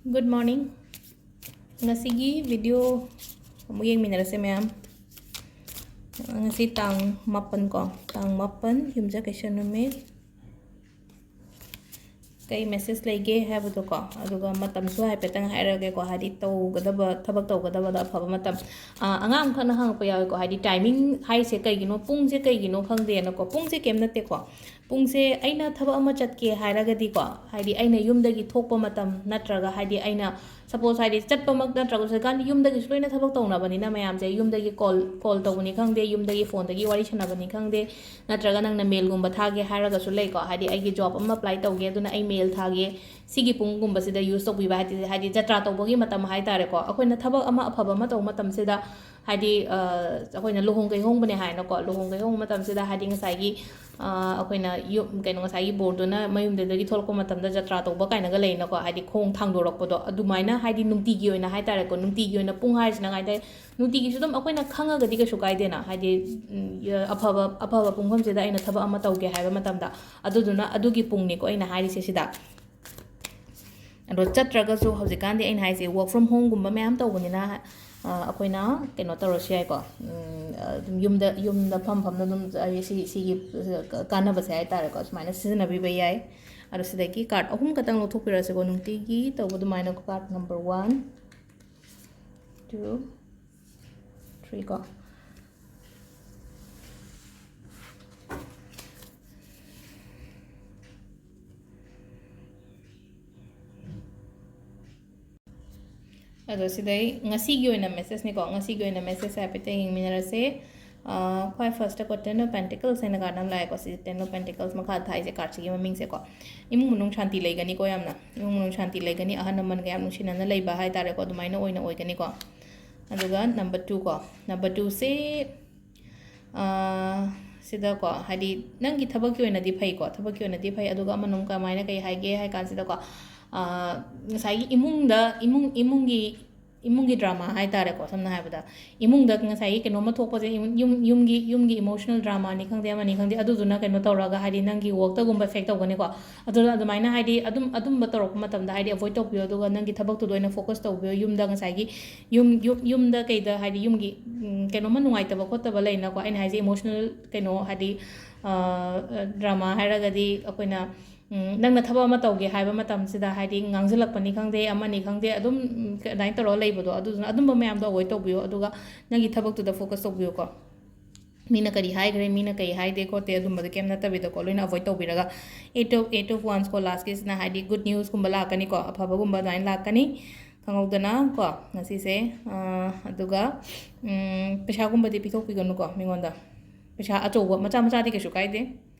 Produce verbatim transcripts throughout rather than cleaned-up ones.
Good morning. ꯉꯁꯤꯒꯤ video ꯑꯃꯨꯛ ꯌꯦꯡꯃꯤꯟꯅꯔꯁꯦ ꯃꯌꯥꯝ꯫ ꯉꯁꯤ ꯇꯥꯡ ꯃꯥꯄꯟ ꯀꯣ, ꯇꯥꯡ ꯃꯥꯄꯟ, ꯌꯨꯝꯖꯀꯩꯁ ꯅꯨꯃꯤꯠ꯫ ꯀꯩ message ꯂꯩꯒꯦ ꯍꯥꯏꯕꯗꯣꯀꯣ, ꯑꯗꯨꯒ ꯃꯇꯝꯁꯨ ꯍꯥꯏꯐꯦꯠꯇꯪ ꯍꯥꯏꯔꯛꯑꯒꯦꯀꯣ, ꯍꯥꯏꯗꯤ ꯇꯧꯒꯗꯕ, ꯊꯕꯛ ꯇꯧꯒꯗꯕꯗ ꯑꯐꯕ ꯃꯇꯝ꯫ ꯑꯥ, ꯑꯉꯥꯡ ꯑꯃꯈꯛꯅ ꯍꯪꯉꯛꯄ ꯌꯥꯎꯋꯦꯀꯣ, ꯍꯥꯏꯗꯤ timing ꯍꯥꯏꯁꯦ ꯀꯩꯒꯤꯅꯣ, ꯄꯨꯡꯁꯦ ꯀꯩꯒꯤꯅꯣ ꯈꯪꯗꯦꯅꯀꯣ꯫ ꯄꯨꯡꯁꯦ ꯀꯩꯝ ꯅꯠꯇꯦꯀꯣ, ꯄꯨꯡꯁꯦ ꯑꯩꯅ ꯊꯕꯛ ꯑꯃ ꯆꯠꯀꯦ ꯍꯥꯏꯔꯒꯗꯤꯀꯣ, ꯍꯥꯏꯗꯤ ꯑꯩꯅ ꯌꯨꯝꯗꯒꯤ ꯊꯣꯛꯄ ꯃꯇꯝ ꯅꯠꯇ꯭ꯔꯒ, ꯍꯥꯏꯗꯤ ꯑꯩꯅ suppose, ꯍꯥꯏꯗꯤ ꯆꯠꯄꯃꯛ ꯅꯠꯇ꯭ꯔꯒꯁꯨ, ꯍꯧꯖꯤꯛꯀꯥꯟꯗꯤ ꯌꯨꯝꯗꯒꯤꯁꯨ ꯂꯣꯏꯅ ꯊꯕꯛ ꯇꯧꯅꯕꯅꯤꯅ ꯃꯌꯥꯝꯁꯦ, ꯌꯨꯝꯗꯒꯤ call, call ꯇꯧꯕꯅꯤ ꯈꯪꯗꯦ, ꯌꯨꯝꯗꯒꯤ phoneꯗꯒꯤ ꯋꯥꯔꯤ ꯁꯥꯟꯅꯕꯅꯤ ꯈꯪꯗꯦ, ꯅꯠꯇ꯭ꯔꯒ ꯅꯪꯅ mailꯒꯨꯝꯕ ꯊꯥꯒꯦ ꯍꯥꯏꯔꯒꯁꯨ ꯂꯩꯀꯣ, ꯍꯥꯏꯗꯤ ꯑꯩꯒꯤ job ꯑꯃ apply ꯇꯧꯒꯦ, ꯑꯗꯨꯅ ꯑꯩ mail ꯊꯥꯒꯦ, ꯁꯤꯒꯤ ꯄꯨꯡꯒꯨꯝꯕꯁꯤꯗ use ꯇꯧꯕꯤꯕ ꯍꯥꯏꯗꯤ, ꯍꯥꯏꯗꯤ ꯖꯇ꯭ꯔꯥ ꯇꯧꯕꯒꯤ ꯃꯇꯝ ꯍꯥꯏꯇꯥꯔꯦꯀꯣ꯫ ꯑꯩꯈꯣꯏꯅ ꯊꯕꯛ ꯑꯃ ꯑꯐꯕ ꯑꯃ ꯇꯧꯕ ꯃꯇꯝꯁꯤꯗ, ꯍꯥꯏꯗꯤ, ꯑ, ꯑꯩꯈꯣꯏꯅ ꯂꯨꯍꯣꯡ ꯀꯩꯍꯣꯡꯕꯅꯦ ꯍꯥꯏꯅꯀꯣ, ꯂꯨꯍꯣꯡ ꯀꯩꯍꯣꯡꯕ ꯃꯇꯝꯁꯤꯗ, ꯍꯥꯏꯗꯤ ꯉꯁꯥꯏꯒꯤ, ꯑ, ꯑꯩꯈꯣꯏꯅ ꯌꯨꯝ, ꯀꯩꯅꯣ, ꯉꯁꯥꯏꯒꯤ ꯕꯣꯔꯗꯨꯅ ꯃꯌꯨꯝꯗꯒꯤ ꯊꯣꯛꯂꯛꯄ ꯃꯇꯝꯗ ꯖꯇ꯭ꯔꯥ ꯇꯧꯕ ꯀꯥꯏꯅꯒ ꯂꯩꯅꯀꯣ, ꯍꯥꯏꯗꯤ ꯈꯣꯡ ꯊꯥꯡꯗꯣꯔꯛꯄꯗꯣ, ꯑꯗꯨꯃꯥꯏꯅ, ꯍꯥꯏꯗꯤ ꯅꯨꯡꯇꯤꯒꯤ ꯑꯣꯏꯅ ꯍꯥꯏꯇꯥꯔꯦꯀꯣ, ꯅꯨꯡꯇꯤꯒꯤ ꯑꯣꯏꯅ ꯄꯨꯡ ꯍꯥꯏꯔꯤꯁꯤꯅ ꯀꯥꯏꯗ, ꯅꯨꯡꯇꯤꯒꯤꯁꯨ ꯑꯗꯨꯝ ꯑꯩꯈꯣꯏꯅ ꯈꯪꯉꯒꯗꯤ ꯀꯩꯁꯨ ꯀꯥꯏꯗꯦꯅ, ꯍꯥꯏꯗꯤ, ꯎꯝ, ꯑꯐꯕ, ꯑꯐꯕ ꯄꯨꯡꯐꯝꯁꯤꯗ ꯑꯩꯅ ꯊꯕꯛ ꯑꯃ ꯇꯧꯒꯦ ꯍꯥꯏꯕ ꯃꯇꯝꯗ, ꯑꯗꯨꯗꯨꯅ ꯑꯗꯨꯒꯤ ꯄꯨꯡꯅꯤꯀꯣ ꯑꯩꯅ ꯍꯥꯏꯔꯤꯁꯦ ꯁꯤꯗ꯫ ꯑꯗꯣ ꯆꯠꯇ꯭ꯔꯒꯁꯨ ꯍꯧꯖꯤꯛꯀꯥꯟꯗꯤ ꯑꯩꯅ ꯍꯥꯏꯁꯦ work from homeꯒꯨꯝꯕ ꯃꯌꯥꯝ ꯇꯧꯕꯅꯤꯅ, ꯑ, ꯑꯩꯈꯣꯏꯅ ꯀꯩꯅꯣ ꯇꯧꯔꯁꯨ ꯌꯥꯏꯀꯣ, ꯎꯝ, ꯑꯗꯨꯝ ꯌꯨꯝꯗ, ꯌꯨꯝꯗ ꯐꯝ ꯐꯝꯅ ꯑꯗꯨꯝ ꯑꯩ ꯁꯤ, ꯁꯤꯒꯤ ꯀꯥꯟꯅꯕꯁꯦ ꯍꯥꯏꯇꯥꯔꯦꯀꯣ, ꯁꯨꯃꯥꯏꯅ ꯁꯤꯖꯤꯟꯅꯕꯤꯕ ꯌꯥꯏ꯫ ꯑꯗꯣ ꯁꯤꯗꯒꯤ card ꯑꯍꯨꯝ ꯈꯛꯇꯪ ꯂꯧꯊꯣꯛꯄꯤꯔꯁꯤꯀꯣ, ꯅꯨꯡꯇꯤꯒꯤ ꯇꯧꯕ ꯑꯗꯨꯃꯥꯏꯅ, card number one, two, three ꯀꯣ꯫ ꯑꯗꯣ ꯁꯤꯗꯩ ꯉꯁꯤꯒꯤ ꯑꯣꯏꯅ messageꯅꯤꯀꯣ, ꯉꯁꯤꯒꯤ ꯑꯣꯏꯅ message ꯍꯥꯏꯐꯦꯠꯇꯪ ꯌꯦꯡꯃꯤꯟꯅꯔꯁꯦ꯫ ꯑꯥ, ꯈ꯭ꯋꯥꯏ firstꯇꯀꯣ, Ten of Pentacles ꯍꯥꯏꯅ card ꯑꯃ ꯂꯥꯛꯑꯦꯀꯣ꯫ ꯁꯤ Ten of Pentacles ꯃꯈꯥꯗ ꯊꯥꯏꯁꯦ cardꯁꯤꯒꯤ ꯃꯃꯤꯡꯁꯦꯀꯣ꯫ ꯏꯃꯨꯡ ꯃꯅꯨꯡ ꯁꯥꯟꯇꯤ ꯂꯩꯒꯅꯤꯀꯣ ꯌꯥꯝꯅ꯫ ꯏꯃꯨꯡ ꯃꯅꯨꯡ ꯁꯥꯟꯇꯤ ꯂꯩꯒꯅꯤ, ꯑꯍꯜ ꯂꯃꯟꯒ ꯌꯥꯝ ꯅꯨꯡꯁꯤꯅꯅ ꯂꯩꯕ ꯍꯥꯏꯇꯥꯔꯦꯀꯣ, ꯑꯗꯨꯃꯥꯏꯅ ꯑꯣꯏꯅ ꯑꯣꯏꯒꯅꯤꯀꯣ꯫ ꯑꯗꯨꯒ number two ꯀꯣ, number twoꯁꯦ, ꯑꯥ, ꯁꯤꯗꯀꯣ, ꯍꯥꯏꯗꯤ ꯅꯪꯒꯤ ꯊꯕꯛꯀꯤ ꯑꯣꯏꯅꯗꯤ ꯐꯩꯀꯣ, ꯊꯕꯛꯀꯤ ꯑꯣꯏꯅꯗꯤ ꯐꯩ꯫ ꯑꯗꯨꯒ ꯑꯃꯅ ꯑꯃꯨꯛ ꯀꯃꯥꯏꯅ, ꯀꯩ ꯍꯥꯏꯒꯦ ꯍꯥꯏ ꯀꯥꯟꯁꯤꯗꯀꯣ, ꯑꯥ, ꯉꯁꯥꯏꯒꯤ ꯏꯃꯨꯡꯗ, ꯏꯃꯨꯡ, ꯏꯃꯨꯡꯒꯤ ꯏꯃꯨꯡꯒꯤ ꯗ꯭ꯔꯃꯥ ꯍꯥꯏꯇꯥꯔꯦꯀꯣ, ꯁꯝꯅ ꯍꯥꯏꯔꯕꯗ ꯏꯃꯨꯡꯗ ꯉꯁꯥꯏꯒꯤ ꯀꯩꯅꯣꯝꯃ ꯊꯣꯛꯄꯁꯦ, ꯏꯃꯨꯡ- ꯌꯨꯝ ꯌꯨꯝꯒꯤ ꯌꯨꯝꯒꯤ ꯏꯃꯣꯁꯅꯦꯜ ꯗ꯭ꯔꯃꯥꯅꯤ ꯈꯪꯗꯦ, ꯑꯃꯅꯤ ꯈꯪꯗꯦ, ꯑꯗꯨꯗꯨꯅ ꯀꯩꯅꯣ ꯇꯧꯔꯒ, ꯍꯥꯏꯗꯤ, ꯅꯪꯒꯤ ꯋꯥꯔꯛꯇꯒꯨꯝꯕ ꯑꯦꯐꯦꯛ ꯇꯧꯒꯅꯤꯀꯣ꯫ ꯑꯗꯨꯅ ꯑꯗꯨꯃꯥꯏꯅ, ꯍꯥꯏꯗꯤ, ꯑꯗꯨꯝ ꯑꯗꯨꯝꯕ ꯇꯧꯔꯛꯄ ꯃꯇꯝꯗ, ꯍꯥꯏꯗꯤ, ꯑꯦꯚꯣꯏꯗ ꯇꯧꯕꯤꯌꯣ, ꯑꯗꯨꯒ ꯅꯪꯒꯤ ꯊꯕꯛꯇꯨꯗ ꯑꯣꯏꯅ ꯐꯣꯀꯁ ꯇꯧꯕꯤꯌꯣ꯫ ꯌꯨꯝꯗ ꯉꯁꯥꯏꯒꯤ ꯌꯨꯝ ꯌꯨꯝ- ꯌꯨꯝꯗ ꯀꯩꯗ, ꯍꯥꯏꯗꯤ, ꯌꯨꯝꯒꯤ ꯎꯝ, ꯀꯩꯅꯣꯝꯃ ꯅꯨꯡꯉꯥꯏꯇꯕ ꯈꯣꯠꯇꯕ ꯂꯩꯅꯀꯣ, ꯑꯩꯅ ꯍꯥꯏꯁꯦ ꯏꯃꯣꯁꯅꯦꯜ ꯀꯩꯅꯣ, ꯍꯥꯏꯗꯤ, ꯗ꯭ꯔꯃꯥ ꯍꯥꯏꯔꯒꯗꯤ ꯑꯩꯈꯣꯏꯅ ꯎꯝ, ꯅꯪꯅ ꯊꯕꯛ ꯑꯃ ꯇꯧꯒꯦ ꯍꯥꯏꯕ ꯃꯇꯝꯁꯤꯗ, ꯍꯥꯏꯗꯤ, ꯉꯥꯡꯁꯤꯜꯂꯛꯄꯅꯤ ꯈꯪꯗꯦ, ꯑꯃꯅꯤ ꯈꯪꯗꯦ, ꯑꯗꯨꯝ, ꯎꯝ, ꯑꯗꯨꯃꯥꯏꯅ ꯇꯧꯔꯒ ꯂꯩꯕꯗꯣ, ꯑꯗꯨꯗꯨꯅ ꯑꯗꯨꯝꯕ ꯃꯌꯥꯝꯗꯣ ꯑꯦꯚꯣꯏꯗ ꯇꯧꯕꯤꯌꯣ, ꯑꯗꯨꯒ ꯅꯪꯒꯤ ꯊꯕꯛꯇꯨꯗ ꯐꯣꯀꯁ ꯇꯧꯕꯤꯌꯨꯀꯣ꯫ ꯃꯤꯅ ꯀꯔꯤ ꯍꯥꯏꯈ꯭ꯔꯦ, ꯃꯤꯅ ꯀꯔꯤ ꯍꯥꯏꯗꯦ ꯈꯣꯠꯇꯦ, ꯑꯗꯨꯝꯕꯗꯣ ꯀꯩꯝ ꯅꯠꯇꯕꯤꯗꯀꯣ, ꯂꯣꯏꯅ ꯑꯦꯚꯣꯏꯗ ꯇꯧꯕꯤꯔꯒ, Eight of, Eight of Wands ꯀꯣ, ꯂꯥꯁꯀꯤꯁꯤꯅ, ꯍꯥꯏꯗꯤ, ꯒꯨꯗ ꯅ꯭ꯌꯨꯁꯀꯨꯝꯕ ꯂꯥꯛꯀꯅꯤꯀꯣ, ꯑꯐꯕꯒꯨꯝꯕ ꯑꯗꯨꯃꯥꯏꯅ ꯂꯥꯛꯀꯅꯤ ꯈꯪꯍꯧꯗꯅ ꯀꯣ, ꯉꯁꯤꯁꯦ꯫ ꯑꯥ, ꯑꯗꯨꯒ, ꯎꯝ, ꯄꯩꯁꯥꯒꯨꯝꯕꯗꯤ ꯄꯤꯊꯣꯛꯄꯤꯒꯅꯨꯀꯣ ꯃꯤꯉꯣꯟꯗ꯫ ꯄꯩꯁꯥ ꯑꯆꯧꯕ, ꯃꯆꯥ ꯃꯆꯥꯗꯤ ꯀꯩꯁꯨ ꯀꯥꯏꯗꯦ꯫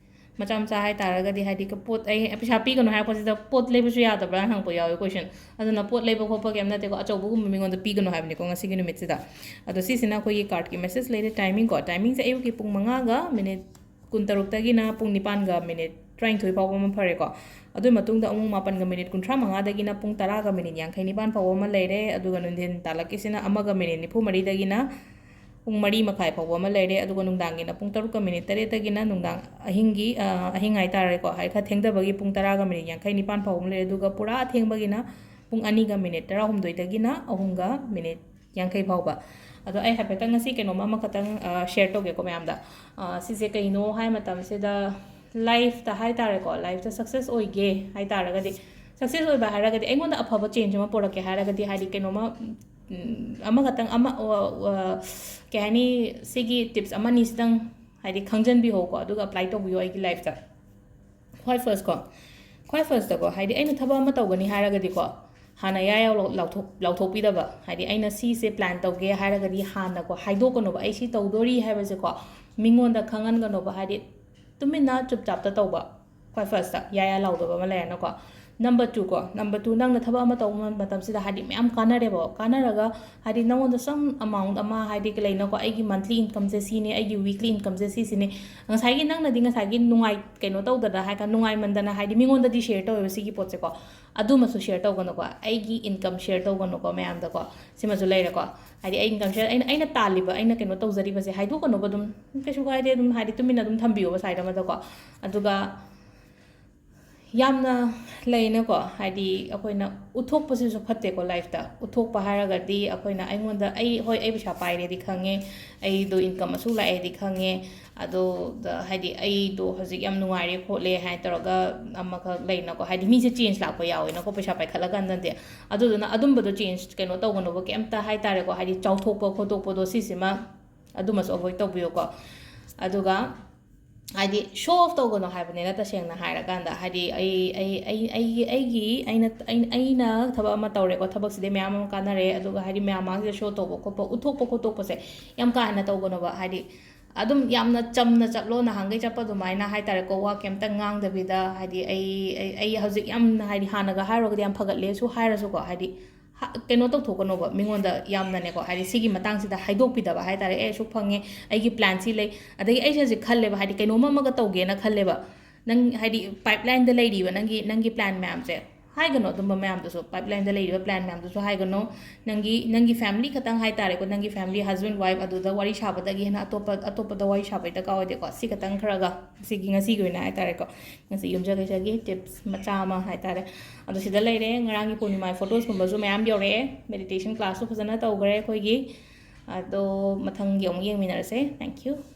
ꯃꯆꯥ ꯃꯆꯥ ꯍꯥꯏ ꯇꯥꯔꯒꯗꯤ, ꯍꯥꯏꯗꯤ, ꯄꯣꯠ, ꯑꯩ ꯄꯩꯁꯥ ꯄꯤꯒꯅꯨ ꯍꯥꯏꯔꯛꯄꯁꯤꯗ ꯄꯣꯠ ꯂꯩꯕꯁꯨ ꯌꯥꯗꯕ꯭ꯔꯥꯅ ꯍꯪꯉꯛꯄ ꯌꯥꯎꯋꯤ, ꯀꯣꯏꯁꯟ꯫ ꯑꯗꯨꯅ ꯄꯣꯠ ꯂꯩꯕ ꯈꯣꯠꯄ ꯀꯩꯝ ꯅꯠꯇꯦꯀꯣ, ꯑꯆꯧꯕꯒꯨꯝꯕ ꯃꯤꯉꯣꯟꯗ ꯄꯤꯒꯅꯨ ꯍꯥꯏꯕꯅꯤꯀꯣ ꯉꯁꯤꯒꯤ ꯅꯨꯃꯤꯠꯁꯤꯗ꯫ ꯑꯗꯣ ꯁꯤꯁꯤꯅ ꯑꯩꯈꯣꯏꯒꯤ ꯀꯥꯔꯠꯀꯤ ꯃꯦꯁꯦꯖ ꯂꯩꯔꯦ꯫ ꯇꯥꯏꯃꯤꯡ ꯀꯣ, ꯇꯥꯏꯃꯤꯡꯁꯦ ꯑꯌꯨꯛꯀꯤ ꯄꯨꯡ ꯃꯉꯥꯒ ꯃꯤꯅꯤꯠ ꯀꯨꯟꯇꯔꯨꯛꯇꯒꯤꯅ ꯄꯨꯡ ꯅꯤꯄꯥꯟꯒ ꯃꯤꯅꯤꯠ ꯇꯔꯥꯅꯤꯊꯣꯏ ꯐꯥꯎꯕ ꯑꯃ ꯐꯔꯦꯀꯣ꯫ ꯑꯗꯨꯒꯤ ꯃꯇꯨꯡꯗ ꯑꯃꯨꯛ ꯃꯥꯄꯟꯒ ꯃꯤꯅꯤꯠ ꯀꯨꯟꯊ꯭ꯔꯥ ꯃꯉꯥꯗꯒꯤꯅ ꯄꯨꯡ ꯇꯔꯥꯒ ꯃꯤꯅꯤꯠ ꯌꯥꯡꯈꯩ ꯅꯤꯄꯥꯟ ꯐꯥꯎꯕ ꯑꯃ ꯂꯩꯔꯦ꯫ ꯑꯗꯨꯒ ꯅꯨꯡꯊꯤꯟ ꯇꯥꯂꯛꯀꯤꯁꯤꯅ ꯑꯃꯒ ꯃꯤꯅꯤꯠ ꯅꯤꯐꯨ ꯃꯔꯤꯗꯒꯤꯅ ꯄꯨꯡ ꯃꯔꯤ ꯃꯈꯥꯏ ꯐꯥꯎꯕ ꯑꯃ ꯂꯩꯔꯦ꯫ ꯑꯗꯨꯒ ꯅꯨꯡꯗꯥꯡꯒꯤꯅ ꯄꯨꯡ ꯇꯔꯨꯛꯀ ꯃꯤꯅꯤꯠ ꯇꯔꯦꯠꯇꯒꯤꯅ ꯅꯨꯡꯗꯥꯡ, ꯑꯍꯤꯡꯒꯤ, ꯑ, ꯑꯍꯤꯡ ꯍꯥꯏꯇꯥꯔꯦꯀꯣ, ꯍꯥꯏ, ꯈꯔ ꯊꯦꯡꯊꯕꯒꯤ ꯄꯨꯡ ꯇꯔꯥꯒ ꯃꯤꯅꯤꯠ ꯌꯥꯡꯈꯩ ꯅꯤꯄꯥꯟ ꯐꯥꯎꯕ ꯑꯃ ꯂꯩꯔꯦ꯫ ꯑꯗꯨꯒ ꯄꯨꯔꯥ ꯑꯊꯦꯡꯕꯒꯤꯅ ꯄꯨꯡ ꯑꯅꯤꯒ ꯃꯤꯅꯤꯠ ꯇꯔꯥꯍꯨꯝꯗꯣꯏꯗꯒꯤꯅ ꯑꯍꯨꯝꯒ ꯃꯤꯅꯤꯠ ꯌꯥꯡꯈꯩ ꯐꯥꯎꯕ꯫ ꯑꯗꯣ ꯑꯩ ꯍꯥꯏꯐꯦꯠꯇꯪ ꯉꯁꯤ ꯀꯩꯅꯣꯝ ꯑꯃꯈꯛꯇꯪ, ꯑ, ꯁꯤꯌꯔ ꯇꯧꯒꯦꯀꯣ ꯃꯌꯥꯝꯗ꯫ ꯑ, ꯁꯤꯁꯦ ꯀꯩꯅꯣ ꯍꯥꯏ ꯃꯇꯝꯁꯤꯗ, ꯂꯥꯏꯐꯇ ꯍꯥꯏ ꯇꯥꯔꯦꯀꯣ, ꯂꯥꯏꯐꯇ ꯁꯛꯁꯦꯁ ꯑꯣꯏꯒꯦ ꯍꯥꯏ ꯇꯥꯔꯒꯗꯤ, ꯁꯛꯁꯦꯁ ꯑꯣꯏꯕ ꯍꯥꯏꯔꯒꯗꯤ, ꯑꯩꯉꯣꯟꯗ ꯑꯐꯕ ꯆꯦꯟꯖ ꯑꯃ ꯄꯨꯔꯛꯀꯦ ꯍꯥꯏꯔꯒꯗꯤ, ꯍꯥꯏꯗꯤ, ꯀꯩꯅꯣꯝꯃ, ꯎꯝ, ꯑꯃꯈꯛꯇꯪ, ꯑꯃ, ꯑ, ꯑ, ꯀꯩ ꯍꯥꯏꯅꯤ, ꯁꯤꯒꯤ ꯇꯤꯞꯁ ꯑꯃ ꯑꯅꯤꯁꯤꯗꯪ, ꯍꯥꯏꯗꯤ, ꯈꯪꯖꯟꯕꯤꯍꯧꯀꯣ, ꯑꯗꯨꯒ ꯑꯦꯄ꯭ꯂꯥꯏ ꯇꯧꯕꯤꯌꯣ ꯑꯩꯒꯤ ꯂꯥꯏꯐꯇ꯫ ꯈ꯭ꯋꯥꯏ ꯐꯥꯔꯁꯀꯣ, ꯈ꯭ꯋꯥꯏ ꯐꯥꯔꯁꯇꯀꯣ, ꯍꯥꯏꯗꯤ, ꯑꯩꯅ ꯊꯕꯛ ꯑꯃ ꯇꯧꯒꯅꯤ ꯍꯥꯏꯔꯒꯗꯤꯀꯣ, ꯍꯥꯟꯅ ꯌꯥ ꯌꯥꯎ ꯂꯥꯎ-, ꯂꯥꯎꯊꯣꯛ-, ꯂꯥꯎꯊꯣꯛꯄꯤꯗꯕ꯫ ꯍꯥꯏꯗꯤ, ꯑꯩꯅ ꯁꯤꯁꯦ ꯄ꯭ꯂꯥꯟ ꯇꯧꯒꯦ ꯍꯥꯏꯔꯒꯗꯤ ꯍꯥꯟꯅꯀꯣ ꯍꯥꯏꯗꯣꯛꯀꯅꯣꯕ, ꯑꯩ ꯁꯤ ꯇꯧꯗꯣꯔꯤ ꯍꯥꯏꯕꯁꯦꯀꯣ ꯃꯤꯉꯣꯟꯗ ꯈꯪꯍꯟꯒꯅꯣꯕ꯫ ꯍꯥꯏꯗꯤ, ꯇꯨꯃꯤꯟꯅ ꯆꯨꯞꯆꯥꯞꯇ ꯇꯧꯕ꯫ ꯈ꯭ꯋꯥꯏ ꯐꯥꯔꯁꯇ ꯌꯥ ꯌꯥ ꯂꯥꯎꯗꯕ ꯑꯃ ꯂꯩꯔꯦꯅꯀꯣ꯫ ꯅꯝꯕꯔ ꯇꯨ ꯀꯣ, ꯅꯝꯕꯔ ꯇꯨ, ꯅꯪꯅ ꯊꯕꯛ ꯑꯃ ꯇꯧꯕ ꯃꯇꯝꯁꯤꯗ ꯍꯥꯏꯗꯤ ꯃꯌꯥꯝ ꯀꯥꯟꯅꯔꯦꯕ, ꯀꯥꯟꯅꯔꯒ ꯍꯥꯏꯗꯤ ꯅꯪꯉꯣꯟꯗ some amount ꯑꯃ, ꯍꯥꯏꯗꯤ ꯂꯩꯅꯀꯣ, ꯑꯩꯒꯤ monthly incomeꯁꯦ ꯁꯤꯅꯦ, ꯑꯩꯒꯤ weekly incomeꯁꯦ ꯁꯤꯁꯤꯅꯦ꯫ ꯉꯁꯥꯏꯒꯤ ꯅꯪꯅꯗꯤ ꯉꯁꯥꯏꯒꯤ ꯅꯨꯡꯉꯥꯏ ꯀꯩꯅꯣ ꯇꯧꯗꯅ ꯍꯥꯏ ꯅꯨꯡꯉꯥꯏꯃꯟꯗꯅ ꯍꯥꯏꯗꯤ ꯃꯤꯉꯣꯟꯗꯗꯤ share ꯇꯧꯋꯦꯕ ꯁꯤꯒꯤ ꯄꯣꯠꯁꯦꯀꯣ꯫ ꯑꯗꯨꯃꯁꯨ share ꯇꯧꯒꯅꯨꯀꯣ, ꯑꯩꯒꯤ income share ꯇꯧꯒꯅꯨꯀꯣ ꯃꯌꯥꯝꯗꯀꯣ꯫ ꯁꯤꯃꯁꯨ ꯂꯩꯔꯦꯀꯣ꯫ ꯍꯥꯏꯗꯤ ꯑꯩ income share, ꯑꯩꯅ ꯑꯩꯅ ꯇꯥꯜꯂꯤꯕ, ꯑꯩꯅ ꯀꯩꯅꯣ ꯇꯧꯖꯔꯤꯕꯁꯦ ꯍꯥꯏꯗꯣꯛꯀꯅꯨꯕ ꯑꯗꯨꯝ, ꯀꯩꯁꯨ ꯀꯥꯏꯗꯦ ꯑꯗꯨꯝ, ꯍꯥꯏꯗꯤ ꯇꯨꯃꯤꯟꯅ ꯑꯗꯨꯝ ꯊꯝꯕꯤꯌꯣꯕ side ꯑꯃꯗꯀꯣ꯫ ꯑꯗꯨꯒ ꯌꯥꯝꯅ ꯂꯩꯅꯀꯣ, ꯍꯥꯏꯗꯤ ꯑꯩꯈꯣꯏꯅ ꯎꯠꯊꯣꯛꯄꯁꯤꯁꯨ ꯐꯠꯇꯦꯀꯣ lifeꯇ꯫ ꯎꯠꯊꯣꯛꯄ ꯍꯥꯏꯔꯒꯗꯤ ꯑꯩꯈꯣꯏꯅ ꯑꯩꯉꯣꯟꯗ, ꯑꯩ, ꯍꯣꯏ, ꯑꯩ ꯄꯩꯁꯥ ꯄꯥꯏꯔꯦꯗꯤ ꯈꯪꯉꯦ, ꯑꯩꯗꯣ income ꯑꯁꯨꯛ ꯂꯥꯛꯑꯦꯗꯤ ꯈꯪꯉꯦ, ꯑꯗꯣ ꯍꯥꯏꯗꯤ ꯑꯩꯗꯣ ꯍꯧꯖꯤꯛ ꯌꯥꯝ ꯅꯨꯡꯉꯥꯏꯔꯦ ꯈꯣꯠꯂꯦ ꯍꯥꯏ ꯇꯧꯔꯒ ꯑꯃꯈꯛ ꯂꯩꯅꯀꯣ, ꯍꯥꯏꯗꯤ ꯃꯤꯁꯦ change ꯂꯥꯛꯄ ꯌꯥꯎꯋꯦꯅꯀꯣ ꯄꯩꯁꯥ ꯄꯥꯏꯈꯠꯂꯀꯥꯟꯗꯗꯤ꯫ ꯑꯗꯨꯗꯨꯅ ꯑꯗꯨꯝꯕꯗꯣ change ꯀꯩꯅꯣ ꯇꯧꯒꯅꯨꯕ, ꯀꯩꯝꯇ ꯍꯥꯏꯇꯥꯔꯦꯀꯣ, ꯍꯥꯏꯗꯤ ꯆꯥꯎꯊꯣꯛꯄ ꯈꯣꯠꯇꯣꯛꯄꯗꯣ ꯁꯤꯁꯤꯃ ꯑꯗꯨꯃꯁꯨ avoid ꯇꯧꯕꯤꯌꯨꯀꯣ꯫ ꯑꯗꯨꯒ ꯍꯥꯏꯗꯤ show off ꯇꯧꯒꯅꯣ ꯍꯥꯏꯕꯅꯤꯅ, ꯇꯁꯦꯡꯅ ꯍꯥꯏꯔꯀꯥꯟꯗ ꯍꯥꯏꯗꯤ ꯑꯩ, ꯑꯩ, ꯑꯩ, ꯑꯩꯒꯤ, ꯑꯩꯒꯤ, ꯑꯩꯅ, ꯑꯩꯅ, ꯑꯩꯅ ꯊꯕꯛ ꯑꯃ ꯇꯧꯔꯦꯀꯣ, ꯊꯕꯛꯁꯤꯗꯩ ꯃꯌꯥꯝ ꯑꯃ ꯀꯥꯟꯅꯔꯦ, ꯑꯗꯨꯒ ꯍꯥꯏꯗꯤ ꯃꯌꯥꯝ ꯃꯥꯡꯁꯤꯗ show ꯇꯧꯕ ꯈꯣꯠꯄ, ꯎꯠꯊꯣꯛꯄ ꯈꯣꯠꯇꯣꯛꯄꯁꯦ ꯌꯥꯝ ꯀꯥ ꯍꯦꯟꯅ ꯇꯧꯒꯅꯣꯕ꯫ ꯍꯥꯏꯗꯤ ꯑꯗꯨꯝ ꯌꯥꯝꯅ ꯆꯝꯅ ꯆꯠꯂꯣ, ꯅꯍꯥꯟꯈꯩ ꯆꯠꯄ ꯑꯗꯨꯃꯥꯏꯅ ꯍꯥꯏꯇꯥꯔꯦꯀꯣ, ꯋꯥ ꯀꯩꯝꯇ ꯉꯥꯡꯗꯕꯤꯗ꯫ ꯍꯥꯏꯗꯤ ꯑꯩ, ꯑꯩ, ꯑꯩ ꯍꯧꯖꯤꯛ ꯌꯥꯝꯅ ꯍꯥꯏꯗꯤ ꯍꯥꯟꯅꯒ ꯍꯥꯏꯔꯨꯔꯒꯗꯤ ꯌꯥꯝ ꯐꯒꯠꯂꯦꯁꯨ ꯍꯥꯏꯔꯁꯨꯀꯣ, ꯍꯥꯏꯗꯤ ꯍ-, ꯀꯩꯅꯣ ꯇꯧꯊꯣꯛꯀꯅꯣꯕ ꯃꯤꯉꯣꯟꯗ ꯌꯥꯝꯅꯅꯦꯀꯣ, ꯍꯥꯏꯗꯤ ꯁꯤꯒꯤ ꯃꯇꯥꯡꯁꯤꯗ ꯍꯥꯏꯗꯣꯛꯄꯤꯗꯕ ꯍꯥꯏꯇꯥꯔꯦ꯫ "ꯑꯦ, ꯑꯁꯨꯛ ꯐꯪꯉꯦ, ꯑꯩꯒꯤ plan ꯁꯤ ꯂꯩ", ꯑꯗꯒꯤ ꯑꯩꯁꯦ ꯍꯧꯖꯤꯛ ꯈꯜꯂꯦꯕ, ꯍꯥꯏꯗꯤ ꯀꯩꯅꯣꯝ ꯑꯃꯒ ꯇꯧꯒꯦꯅ ꯈꯜꯂꯦꯕ, ꯅꯪ ꯍꯥꯏꯗꯤ pipeline ꯗ ꯂꯩꯔꯤꯕ ꯅꯪꯒꯤ, ꯅꯪꯒꯤ plan ꯃꯌꯥꯝꯁꯦ ꯍꯥꯏꯒꯅꯣ, ꯑꯗꯨꯝꯕ ꯃꯌꯥꯝꯗꯨꯁꯨ, pipeline ꯗ ꯂꯩꯔꯤꯕ plan ꯃꯌꯥꯝꯗꯨꯁꯨ ꯍꯥꯏꯒꯅꯣ꯫ ꯅꯪꯒꯤ, ꯅꯪꯒꯤ family ꯈꯛꯇꯪ ꯍꯥꯏꯇꯥꯔꯦꯀꯣ, ꯅꯪꯒꯤ family, husband, wife, ꯑꯗꯨꯗ ꯋꯥꯔꯤ ꯁꯥꯕꯗꯒꯤ ꯍꯦꯟꯅ ꯑꯇꯣꯞꯄ, ꯑꯇꯣꯞꯄꯗ ꯋꯥꯔꯤ ꯁꯥꯕꯒꯤ ꯗꯔꯀꯥꯔ ꯑꯣꯏꯗꯦꯀꯣ꯫ ꯁꯤ ꯈꯛꯇꯪ ꯈꯔꯒ ꯁꯤꯒꯤ ꯉꯁꯤꯒꯤ ꯑꯣꯏꯅ ꯍꯥꯏꯇꯥꯔꯦꯀꯣ, ꯉꯁꯤ ꯌꯨꯝꯖꯀꯩꯁꯒꯤ tips ꯃꯆꯥ ꯑꯃ ꯍꯥꯏꯇꯥꯔꯦ꯫ ꯑꯗꯣ ꯁꯤꯗ ꯂꯩꯔꯦ, ꯉꯔꯥꯡꯒꯤ ꯄꯨꯔꯅꯤꯃꯥꯒꯤ photos ꯀꯨꯝꯕꯁꯨ ꯃꯌꯥꯝ ꯌꯧꯔꯛꯑꯦ, meditation class ꯁꯨ ꯐꯖꯅ ꯇꯧꯈ꯭ꯔꯦ ꯑꯩꯈꯣꯏꯒꯤ꯫ ꯑꯗꯣ ꯃꯊꯪꯒꯤ ꯑꯃꯨꯛ ꯌꯦꯡꯃꯤꯟꯅꯔꯁꯦ꯫ Thank you꯫